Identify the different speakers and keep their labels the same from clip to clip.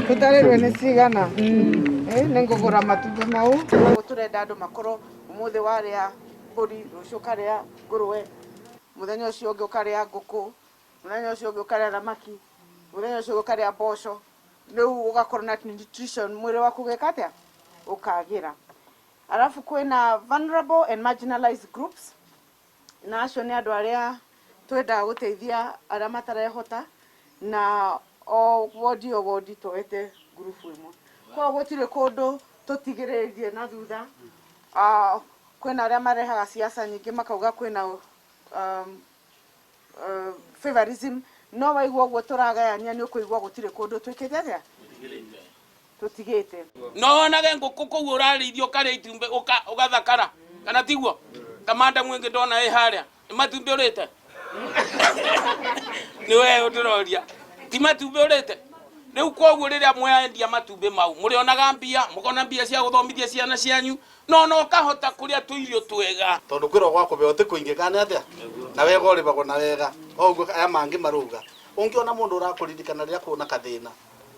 Speaker 1: Tũtarĩrwe nĩ cigana nĩ ngũgũra matumbĩ mau. Tũrenda andũ makorwo ũmũthĩ warĩa mbũri, rũciũ ũkarĩa ngũrũwe, mũthenya ũcio ũngĩ ũkarĩa ngũkũ, mũthenya ũcio ũngĩ ũkarĩa thamaki, mũthenya ũcio ũngĩ ũkarĩa mboco, rĩu ũgakorwo na nutrition mwĩrĩ waku ũgeka atĩa? Ũkagĩra. Alafu kwĩna vulnerable and marginalized groups, na acio nĩ andũ arĩa twendaga gũteithia arĩa matarehota, na o wodi o wodi tuoete ngurubu ĩmwe. Koguo gũtirĩ kũndũ tũtigĩrĩrie na thutha. Kwĩna arĩa marehaga siasa nyingĩ makauga kwĩna favorism, no waigua ũguo tũragayania nĩ ũkũigua gũtirĩ kũndũ twĩkĩte atĩa? Tũtigĩte.
Speaker 2: No wonage ngũkũ kũu ũrarĩithia ũkarĩa itumbĩ ũgathakara kana tiguo? Kamanda mwĩngĩ ndona ĩ harĩa nĩ matumbĩ ũrĩte? Nĩ we ũndĩroria ti matumbĩ ũrĩte? Rĩu koguo rĩrĩa mwendia matumbĩ mau mũrĩonaga mbia, mũkona mbia cia gũthomithia ciana cianyu, no no ũkahota kũrĩa tũirio twega.
Speaker 3: Tondũ kwĩrwo gwa kũbeo ti kũingĩ kana nĩ atĩa? Na wega ũrĩbagwo na wega o ũguo aya mangĩ marauga. Ũngĩona mũndũ ũrakũririkana rĩrĩa kwĩna kathĩna,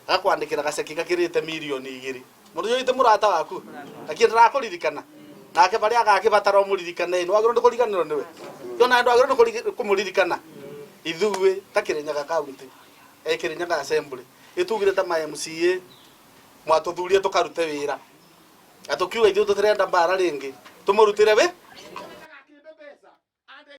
Speaker 3: agakwandĩkĩra gaceki gakĩrĩte mirioni igĩrĩ, mũndũ ũcio ti mũrata waku, lakini ndarakũririkana nake barĩa agakĩbatara ũmũririkane nĩ wagĩrĩirwo nĩ kũriganĩrwo nĩwe. Ona ndwagĩrĩirwo nĩ kũmũririkana. Ithuĩ ta Kĩrĩnyaga County, Kĩrĩnyaga Assembly, ĩtugire ta ma MCA mwatũthurie tũkarute wĩra na tũkiuga ithuĩ tũtirenda mbara rĩngĩ, tũmũrutĩre wĩ